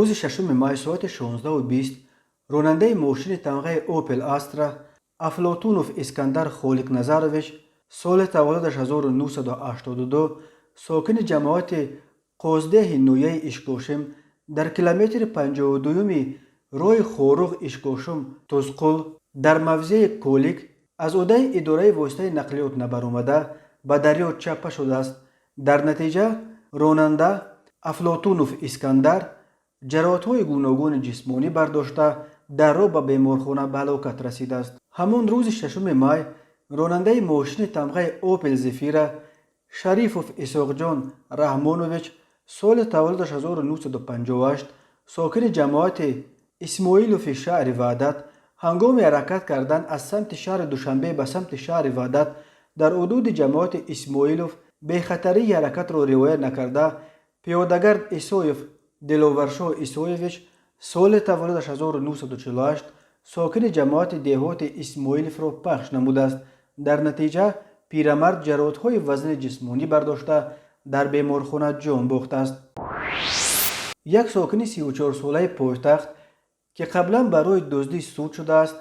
Рӯзи 6 май соати 16:20 ронандаи мошини тамғаи «Опел Астра» Афлотунов Искандар Холиқназарович, соли таваллудаш 1982, сокини ҷамоати Қоздеҳи ноҳияи Ишкошим, дар километри 52-юми роҳи Хоруғ Ишкошим Тузқул дар мавзеи Колик аз уҳдаи идораи воситаи нақлиёт набаромада, ба дарё чаппа шудааст. Дар натиҷа ронанда Афлотунов Искандар ҷароҳатҳои гуногуни ҷисмонӣ бардошта, дар роҳ ба беморхона ба ҳалокат расидааст. Ҳамон рӯзи 6 май ронандаи мошини тамғаи «Опел Зефира» Шарифов Исоқҷон Раҳмонович, соли таваллудаш 1958, сокини ҷамоати Исмоилови шаҳри Ваҳдат, ҳангоми ҳаракат кардан аз самти шаҳри Душанбе ба самти шаҳри Ваҳдат дар ҳудуди ҷамоати Исмоилов бехатарии ҳаракатро риоя накарда, пиёдагард Исоев Диловаршоҳ Исоевич, соли таваллудаш 1948, сокини ҷамоати деҳоти Исмоиловро пахш намудааст. Дар натиҷа пирамард ҷароҳатҳои вазнини ҷисмонӣ бардошта, дар беморхона ҷон бохтааст. Як сокини 34-солаи пойтахт, ки қаблан барои дуздӣ суд шудааст,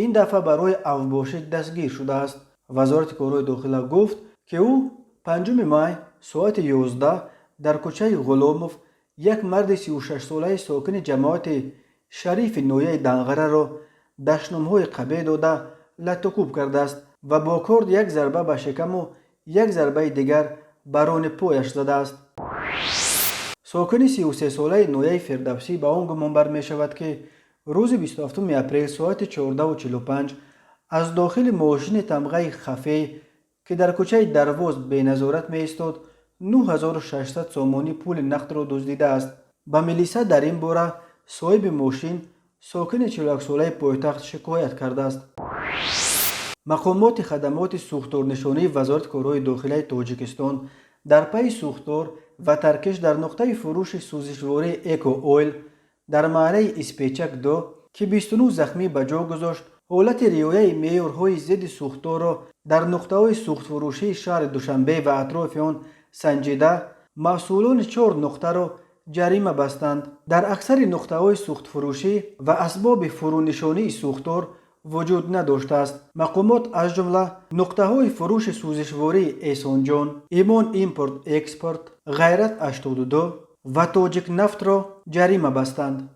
ин дафъа барои авбошӣ дастгир шудааст. Вазорати корҳои дохила гуфт, ки ӯ 5 май соати 11 дар кӯчаи Ғуломов як марди 36-солаи сокини ҷамоати Шарифи ноҳияи Данғараро дашномҳои қабеҳ дода, латтукӯб кардааст ва бо корд як зарба ба шикаму як зарбаи дигар ба рони пояш задааст. Сокини 33-солаи ноҳияи Фирдавсӣ ба он гумонбар мешавад, ки рӯзи 27 апрел соати 14:45 аз дохили мошини тамғаи «Хафе», ки дар кӯчаи Дарвоз беназорат меистод, 9600 сомонӣ пули нақдро дуздидааст. Ба милиса дар ин бора соҳиби мошин, сокини 41-солаи пойтахт, шикоят кардааст. Мақомоти хадамоти сӯхторнишонии Вазорати корҳои дохилаи Тоҷикистон дар пайи сӯхтор ва таркиш дар нуқтаи фурӯши сӯзишвории «Эко Ойл» дар маҳаллаи Испечак 2, ки 29 захмӣ ба ҷо гузошт, ҳолати риояи меъёрҳои зидди сӯхторро дар нуқтаҳои сӯхтфурӯшии шаҳри Душанбе ва атрофи он санҷида, масъулони чор нуқтаро ҷарима бастанд. Дар аксари нуқтаҳои сӯхтфурӯшӣ ва асбоби фурӯнишонии сӯхтор вуҷуд надоштааст. Мақомот аз ҷумла нуқтаҳои фурӯши сӯзишвории «Эҳсонҷон», «Имон Импорт Экспорт», «Ғайрат 82» ва «Тоҷикнафтро» ҷарима бастанд.